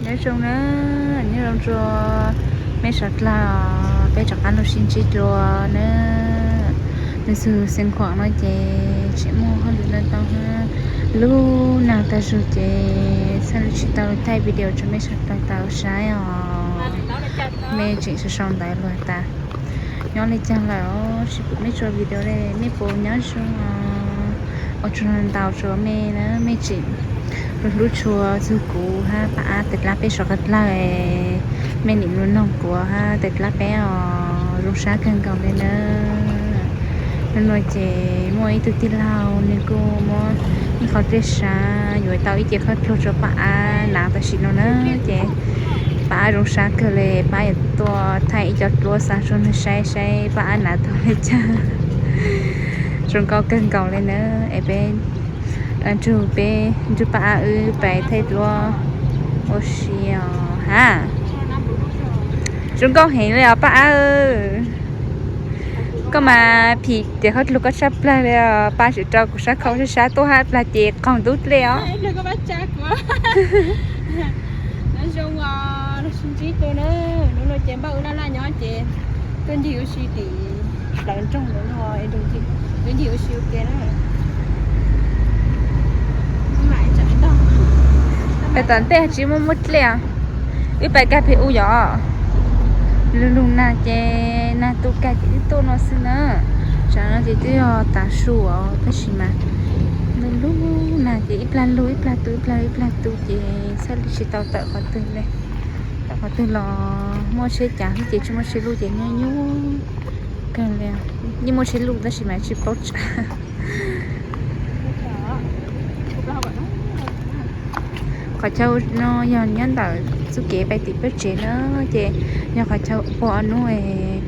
Nyob zoo na, nyob zoo rua mej suav dlawg, peb rov qab lug sib ntsib dlua na. Nws xwb xeev khuam no ces tseem muaj hauj lwm ntau ntau hab, lub nag tag zug ces txhaj le tsis tau thaij video rua mej suav dlawg tau saib os. Mej tseem sau sau ntawv lug tas, nyob le caag lawm os, tsis pum mej tso video le, mej puas nyob zoo os? Ua tsaug ntau rua mej na, mej tseem hlub tshua txug kuv hab Paj Ab tawm dlab peb suav dlawg, mej nim lug noog kuv hab tawm dlab peb os, zoo sab kawg nkaus le na. Nub nua ces muaj ib tug tij laug nws kuj muab ib qho dlej sab yuav tau ib ce khaub dluag rua Paj Ab hnav tam sim no na, ces Paj Ab zoo sab kawg le, Paj Ab yuav tuaj thaij ib co dluab xa rua nwg saib saib Paj Ab hnav tau le caag. Zoo nkauj kawg nkaus le na, es peb nrug peb nrug Paj Ab wb pais thaij dluab ua si os hab. Zoo nkauj heev le os Paj Ab. Koj mas phim ces khaub dluag koj tshaj plawg le os, Paj Ab tseem rau kuv sab khau sab sab tuaj hab, plag ces qaug ntub dlej os. Nyob zoo os, sib ntsib dlua na, nub nua ces npaj wb laj laj nyob ces tuaj ncig ua si tim plawv nroog ntawd no, tuaj ncig ua si ua ke na. Pais tom ntej tsis muaj muaj dlej os, wb pais kag pem u yom. Lug lug nag ces nag tu kag ces wb tuaj no xwb na. Tsam no ces twb yog tav su os, tab sis mas lug lug nag ces ib plag lug ib plag tu, ib plag lug ib plag tu ces txhaj le tsis tau tawm qhov twg le. Tawm qhov twg los muaj tsheb cav xwb ces tsis muaj tsheb luj ces nyuaj nyuaj kawg li. Yeej muaj tsheb luj tab sis mas tsis paub tsav. Qhov chaw no yog nyob ntawm txuj kev pais tim peb tsev na, ces yog qhov chaw puag ob nub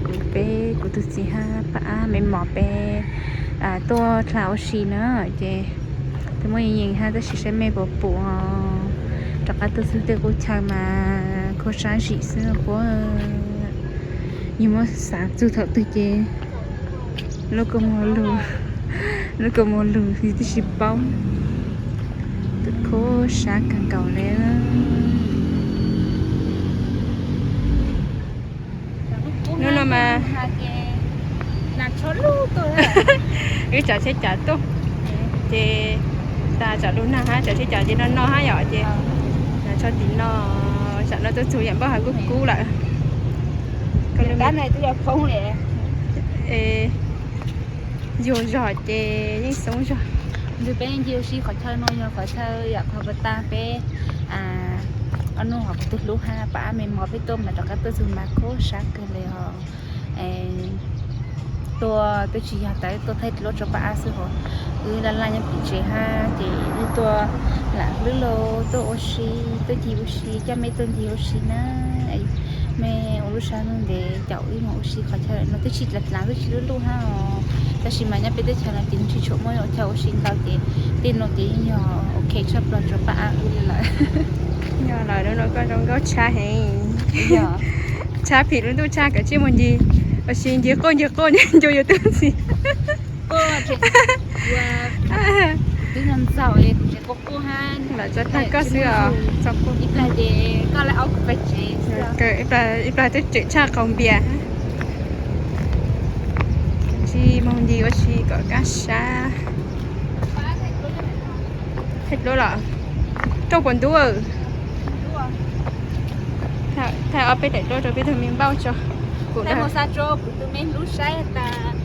kuv peb kuv tus txiv hab Paj Ab me mos peb tuaj dlha ua si na, ces twb muaj yeej yeej hab tab sis saib mej puas pum os. Rov qab tuaj txug tej qub chaw mas khuab sab zim xwb puab. Yug muab xav txug thaum twg ces lub kua muag lug, lub kua muag lug yug twb tsis paub. Tus khuab sab kawg nkaus le. Hnub no mas wb tsav tsheb cav tuaj, ces tas tsam lug nag hab tsav tsheb cav ces no no hab yom, ces tso tim no, tsam no tuaj txug yam npaj hab kub kub lawm. Yuag zog ces yeej xoob zog. Nws peb ncig ua si qhov chaw no yog qhov chaw yam qhov pas tas peb ob nub hov kuv tus hlub hab Paj Ab me mos peb tuaj mas rov qab tuaj txug mas khuab sab kawg le os. Tuaj twb tsis yog tas tuaj thaij dluab rua Paj Ab xwb hov, wb laj laj nyob tim tsev hab ces wb tuaj lam hlub lauj, tuaj ua si, tuaj ncig ua si, coj mej tuaj ncig ua si na. Mej ua lub sab ntev caum wb moog ua si qhov chaw no twb tsis dlav dlav twb tsis luj luj hab os. Tab sis mas nyob peb teb chaws no ces tsis tshua muaj chaw ua si ntau ces tej no ces yeej yog ok tshaj plaws rua Paj Ab wb li lawm. Yog lawm, hnub no koj zoo nkauj tshaj heev. Tshaj phim lub ntuj tshaj kawm tsij moog ncig ua si ncig quaj ncig quaj ncig ncua yuav tub ntxim. Lam tso tag koj xwb os. Ib plag twb tseem tshaj qaug npias. Tsij moog ncig ua si kom kaj sab. Thaij dluab los rau puas ntub. Thaij ob peb daim dluab rau peb tug me npauj tso. Kuv mus xa rau kuv tus me hlub saib tas,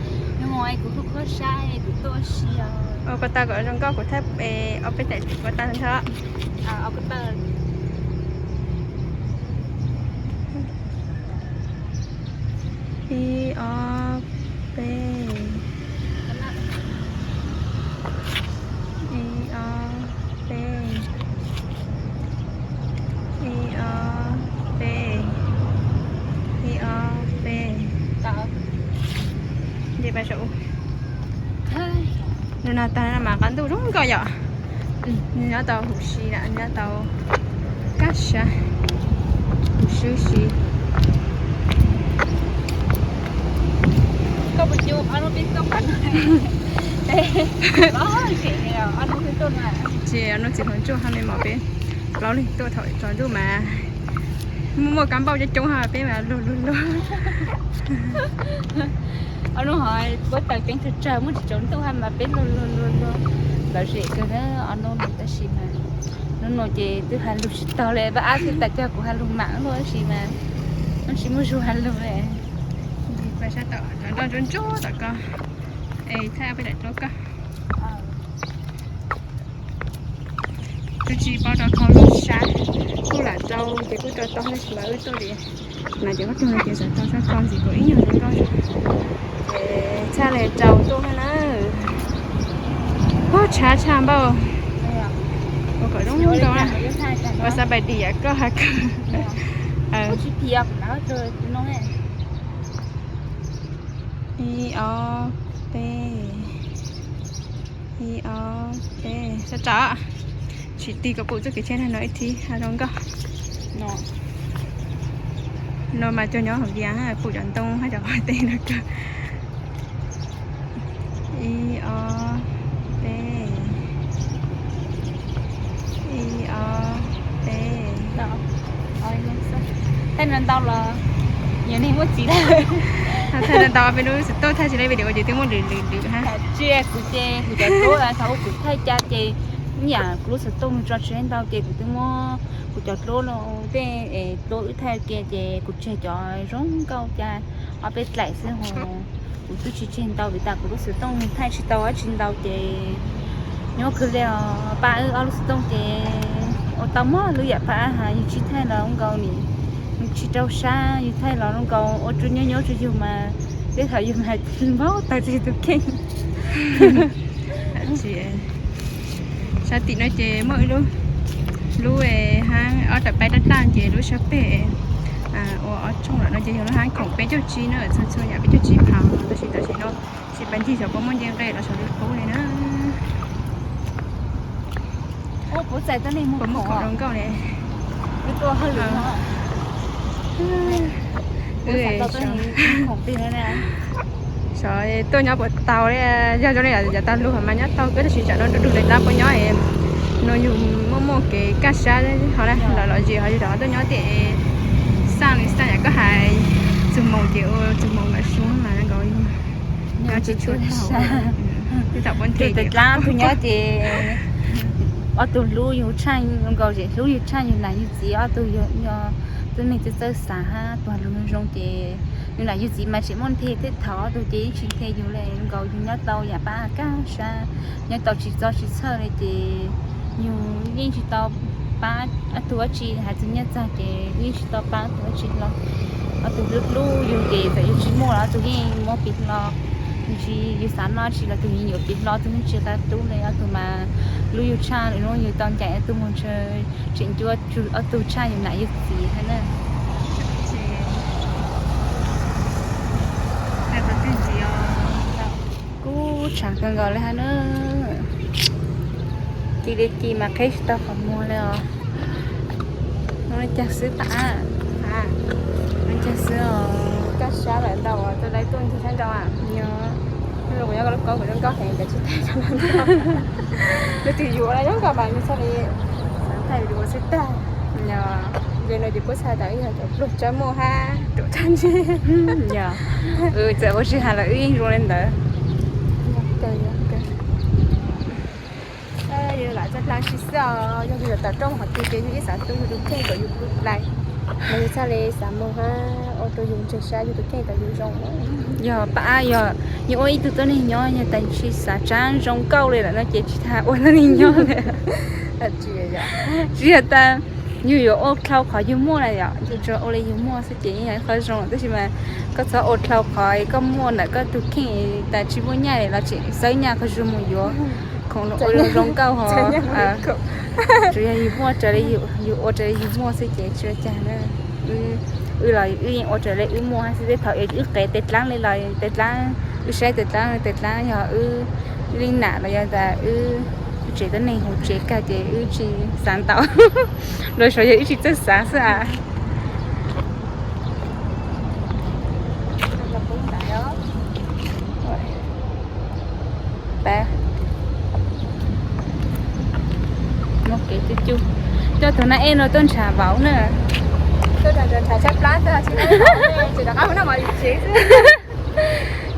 nws mus kuv hu khuab saib kuv tuaj ua si os. Ua ko taw kom zoo nkauj kuv thaij ob peb daim ko taw ntag. Ib ob peb. Ib ob peb. Ib ob peb. Ib ob peb. Nce pais saum u. Nws nag tag no mas qab ntuj zoo nkauj yom. Nws nyob tau huv si lawm, nyob tau kaj sab, huv si huv si. Tsis, ob nub txiv hluas ntsuag hab me mos peb Plaub leeg tuaj thaum tsaus ntuj mas muaj muaj kab npauj coob coob ha, peb mas luag luag luag. Ob hnub ho puab taws keeb tsawg tsawg, muaj tsis tsaus ntuj ha mas peb luag luag luag luag lom zem kawg na ob hnub no. Tab sis mas hnub no ces twb has lug tsis taug li, pab ab twb tas cog kuv has lug mam luaj tab sis mas tsis muaj zug has lug li. Sab tom nroj ntsuab ntsuab tom ko, es thaij peb daim duab koj. Twb tsis paub rau khau lub sab, kuj lam rau ces kuj rau tau tab sis mas wb tuaj li na ces kuj tug no ces xav rau sab khau ntxiv kuv ib nyuag zoo nkauj ces txhaj li rau tuaj na. Ub, tshab tshaj npaum, ua kom zoo nkauj na. Ua xav pais dim yam koj has kawg. Ib ob peb, ib ob peb, sab tod. Tsis tig kom pum txuj kev tshiab no ib thib ha zoo nkauj. No mas cov nyob hauv vias pum cov ntoo hab cov qhov teb no kawg. Ib ob peb, ib ob peb. Thaij no ntau los yog neeg muaj txiv lawm. Thaij no ntau peb lub xov tooj thaij tsis tau video ces twb muaj lwm lwm lwm ha. Tsis, kuv ces kuv cov duab thaum kuv thaij cas ces ib yam kuv lub xov tooj tso tsis ntau ces kuv twb muab kuv cov duab no tej duab wb thaij kiag ces kuv tseg cov zoo nkauj cas ob peb dlaim xwb ho. Kuv twb tsis tseg ntau vim tas kuv lub xov tooj thaij tsis tau dab tsi ntau ces nyob kawg li os. Pab wb ob lub xov tooj ces ua tau muaj lub yam pab has yus tsis thaij los zoo nkaus ni, yus tsis rau sab yus thaij los zoo nkaus ua rau nyob nyob rau yus mas tej thaum yus mas npaub tawg tsis tus kheej. Sab tim no ces muaj ib lub, lub hab ob ram paib dab daj ces lub sab peg ua ob tsoog lawm no ces yog lub hab khoom peb caug tsib na, txhua txhua yam peb caug tsib phav tab sis tam sim no tsis paub ncig xyov puas muaj nce nqe los xyov li qub li na. Puas muaj khoom zoo nkauj li. Xyov tuaj nyob puas tau li, yog zoo li yav tag lug mas nyob tau kawg tab sis tsam no du du li tab puas nyob no yus muaj muaj kev kaj sab ho na, lom lom zem ho yus rov tuaj nyob tias xaj li xaj yam koj hais, txug moos ces ua txug moos mam su mas nkaus yus nyob tsis tshua tau. Twb thaum puab nthe tes dlaab tug nyob ces ob tug hlub yus tshaj nkaus ces hlub yus tshaj yus nam yus txiv ob tug yog tuab neeg txawj txawj xav hab tuag lug zoo ces yus nam yus txiv mas tseem muaj nthe thiab thaum ob tug ces yeej tsis nthe yus li nkaus yus nyob tau yam pab kaj sab, nyob tau tsis txob tsis txhawj li ces yus yeej tsis tau pab ob tug dab tsi, hais txug nyiaj txag ces yeej tsis tau pab ob tug dab tsi hlo. Ob tug hlub hlub yus ces txawm yus tsis muaj los ob tug yeej muab piv hlo, yus tsis, yus xav noj dab tsi los tus yeej yuav piv hlo, ob tug yeej tsis qab tub li, ob tug mas hlub yus tshaj li, hlub yus tau ncaim ob tug mus ntshaw tseem ncua ob tug tshaj yus nam yus txiv hab na. Kuj tshav kawg nkaus li hab na. Ci li ci mas qheb tsis tau qhov muag li os. Nub li cas xwb pab, nub li cas xwb os. Kaj sab lawm ntau, tau lawv tuaj ncig sab nraud. Nyob, nub los kuv nyob koj lub kaub kuv zoo nkauj heev, cov tsis tag, lub twg yuav los nyob nkaus mas nws txhaj li thaij video xwb tag. Yog li no ces puab txhais tau ib yam cov pluag tsab muag hab ruam tsab ntseg. Yog, txawm ua tsis hais los wb yeej zoo li ntawd. Yog lam txoj dlaab tsi xwb os, yog yus yuav tawm rooj qhov twg ces yus ib xav tu yus tus kheej kom yus pub dlai, mas yus txhaj li xav moog hab ua rau yus ntseeg sab yus tus kheej kom yus zoo. Yog pab, yog yus ua ib tug tuab neeg nyob yog tas tsis xav tsaab zoo nkauj li lawm no ces tsis tas ua tuab neeg nyob li. Tsis yog tas yus yuav ua dlhau qhov yus muaj na yom, yus tsuas ua li yus muaj xwb ces yeej yog ib qho zoo, tab sis mas koj txhob ua dlhau qhov koj muaj ntawm koj tus kheej, tas tsis muaj nyaj li los tseem xawb nyaj qhov zug mus yuav khoom ua zoo nkauj ho. Tsuas yog yus muaj raws li, yus ua raws li yus muaj xwb ces tsis ua cas na. Wb los wb yeej ua raws li wb muaj xwb, tej thaum wb qev tes dlaab li los tes dlaab, wb saib tes dlaab, tes dlaab yog wb li nam los yog tas wb tsev tuab neeg hauv tsev kag ces wb tsis xav ntau, los sav yog wb tsis txawj xav xwb as. Pab, muaj kev cug cug, Coj tus nab ej no tuaj nrhav vauv na.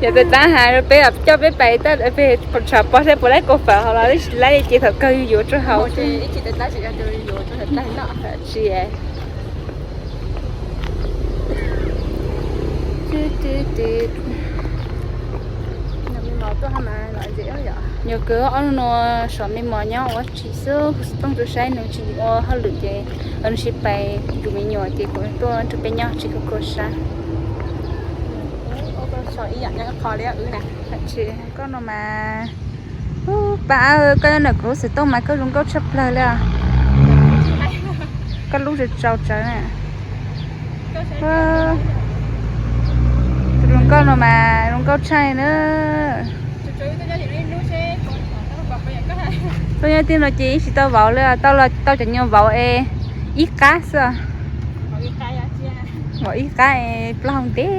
Yog tus tab has rau peb coj peb pais, peb nrhav pov saib puas laib kua fawm hauv los tsis laib li ces thaum kawg yuav rau hauv. Nyuam kwv ob lub no sov me mos nyob ua tsis xwb, kuv tsis tooj rau saib nws tsis ua hauj lwm ces nws sib pais tus me nyuam ces kuv tuaj nrog peb nyob tsis khuv khuav sab. Koj no mas pab, koj nyob ntawm kuv lub xov tooj mas koj zoo nkauj tshaj plaws li os. Koj lub tsau tsau tsawv na. Tus zoo nkauj no mas zoo nkauj tshaj na. Tuaj nyob tiag no ces yeej tsis tau vauv li, tau los tau cov nyuag vauv es ib qab xwb. Vauv ib qab es plaub hau ntev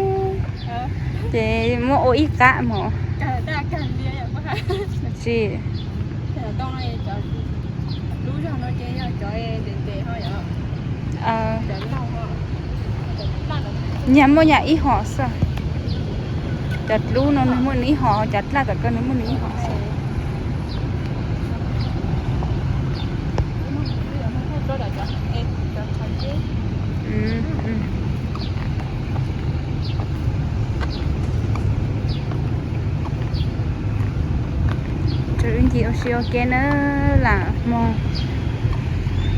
ces muab ua ib qab mos. Tsis, nyag muaj nyag ib hom xwb. Cov dlub no nws muaj nws ib hom, cov dlaj tom ko nws muaj nws ib hom xwb. Tsuas wb ncig ua si ua ke na, lam hmo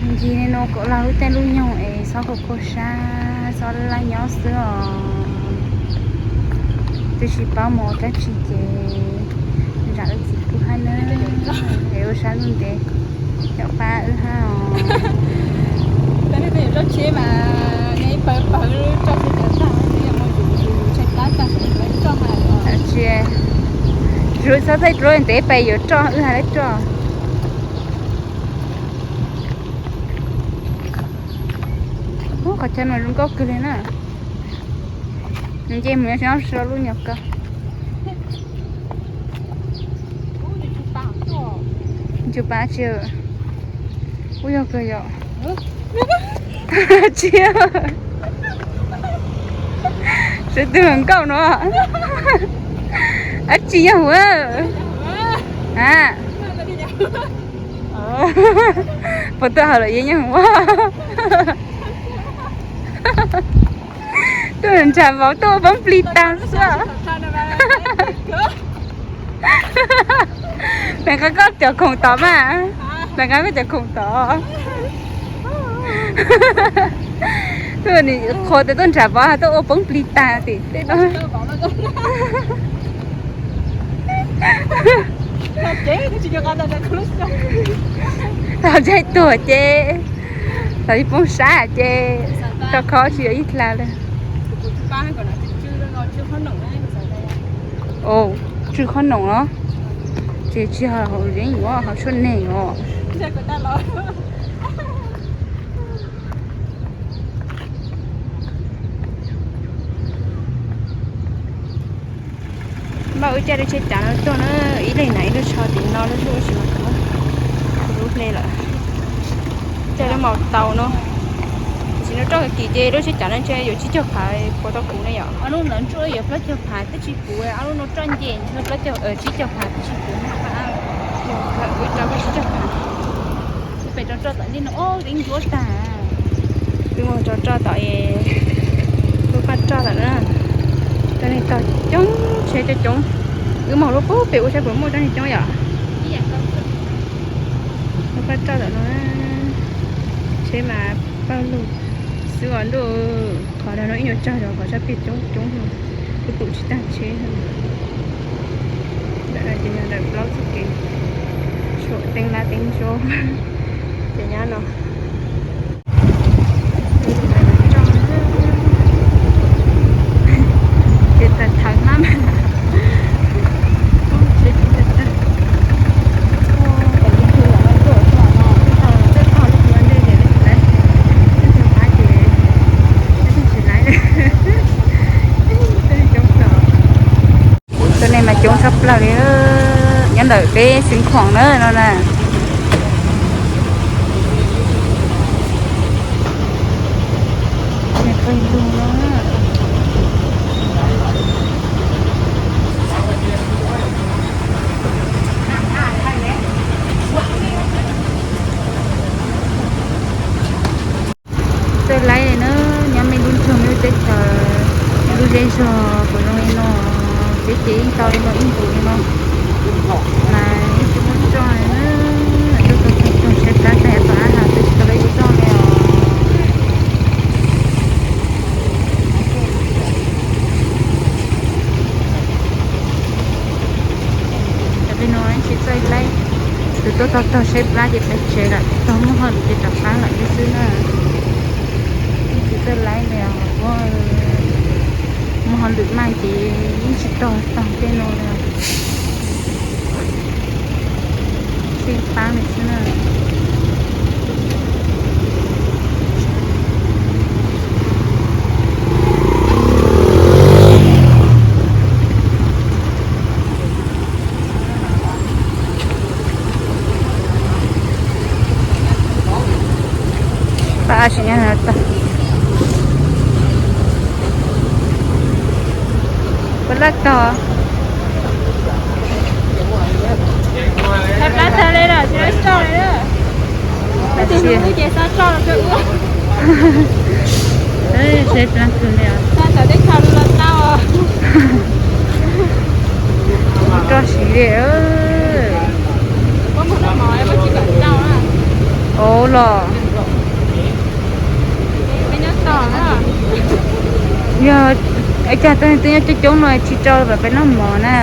ncig li no kom lawv lub caij lub nyoog es txhob khuv khuav sab, txhob laj nyob xwb os. Twb tsis paub mus dab tsi ces zam wb txiv pub hab na, es ua sab ntuj ntev cov pab wb hab os. Tsis, zuv txhob thaij dluab ntev pais yuav roj wb hab lawv roj. Ub, qhov chaw no zoo nkauj kawg li na. Nws nce mus nyob si no so lub nyuag ko. Ncu pa tsi, ub yog kawg yom. Tsis, sawv twg nkauj no. Ab tsi yog ua a, puas tuaj hauj lwm yeej nyob ua. Tuaj nrhav vauv tuaj ua poob plig tag xwb. Nws nqa koj cov khoom tod mas, nws nqa koj cov khoom tod. Tuaj nim qhuas tias tuaj nrhav vauv tuaj ua poob plig tag tim tej no. Thaum ntshai tuag ces, thaum poob sab ces rau khob tsis yuav ib dlav li. Tsw khob noom los, ces tsis hauv yeeb yuav hauv tshuaj neeg os. Npaj wb caij lub tsheb cav no tuaj na, ib leeg na ib lub tsho tim no lub lub sis mas kuv lub hle lawm. Caij lub maus taus no, sim no roj kim ces lub tsheb cav no ntshe yuav tsib caug phav puas tau kuv ne yom. Ob lub ntawd ntsuab yuav plaub caug phav twb tsis puv, ob lub no roj nce ntshe plaub caug, tsib caug phav twb tsis puv. Wb rau koj tsib caug phav. Wb pem rau roj tom ntej no ob deev ncuab tag. Wb mus rau roj tom es, wb paj roj tom na. Cov neeg tog coob, tsheb coob coob. Wb mus lub pub pem ua saib puas muaj cov neeg coob yom. Wb paj roj tom no, tsheb mas pawg lug xwb os ntuj. Qhov no ib nyuag tsawg zog, qhov sab pem coob coob, wb pum tsis tag tsheb. Ntawm no ces yog ntawm plaub txoj kev, tshuam teeb lab teeb zog ces nyob no. Ces tawm thawv mab mas, Tus neeg mas coob tshaj plaws li, nyob ntawm peb Xeev Khuam na no na. Zej zog puas zoo li no, peb ces yeej tau li no ib ntus li no, mas yeej tsis muaj txoj na, tuaj tau txog txog saib plab tag tom ab no twb tsis tau ib txoj li os. Tam li no tsis txawj laib, tus tuaj tau txog saib plab ces pais tsev lawm, txog muaj hauj lwm ces rov qab lawm xwb na. Tsis txawj laib li os, muaj hauj lwm mas ces yeej tsis tau txog tej no li. Tseem pab li xwb na. Pab tsis nyob tag. Puas laj tog? Saib plab tag li lawm, tsis txawj li lawm. Tus hlub ces xa txoj los rau ub. Saib plab kawg li os. Xa tom teb chaws los tau. Roj siv li. Ov los. Yog ib cag twb nyob coob coob no tsis rau peb noj mov na.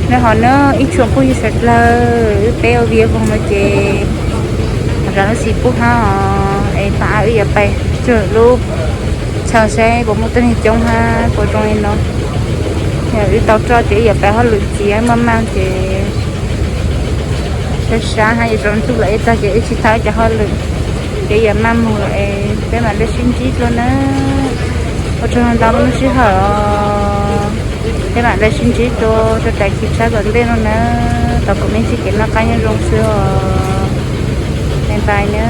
Nws ho na ib tsoom phooj ywg sawv dlawg, wb peb ua viv voog no ces zam lub xis pub hab os, es pab wb yuav pais tsawg lub chaw saib puas muaj tib neeg coob hab puas zoo li no. Yog wb tau roj ces wb yuav pais hauj lwm txiv, muaj maj ces sab sab hab yuav tsaus ntuj lawm ib tag ces wb tsis tau cov hauj lwm ces yuav maj mus lawm es peb mam li sib ntsib dua na. Ua tsaug ntau lub sij hawm os. Peb mam li sib ntsib dua rau daim khi tshab tom ntej no na. Thov kom mej txhua tus kev noj qab nyob zoo xwb os. Bye bye na.